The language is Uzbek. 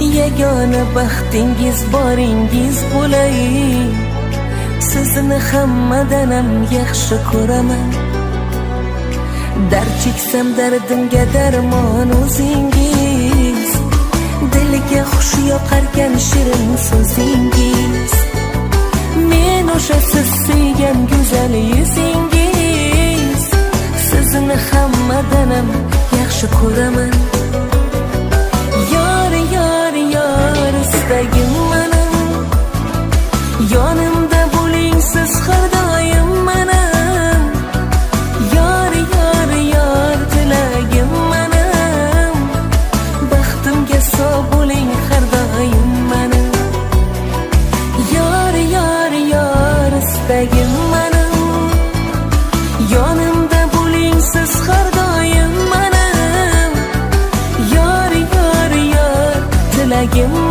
Yagona baxtingiz boringiz bo'lay. Sizni hammadanam yaxshi ko'raman. Dard cheksam, dardimga darmon o'zingiz. Dilga xush yoqarkan shirin so'zingiz. Men o'sha siz suygan go'zal yuzingiz. Sizni hammadanam yaxshi ko'raman. Yor, yor, yor, istagim menim. Yonimda bo'ling siz har doim menim. Yor, yor, yor, tilagim menim. Baxtimga sog' bo'ling har doim menim. Yor, yor, yor, istagim menim. Yonimda bo'ling siz har doim menim. Yor, yor, yor, tilagim.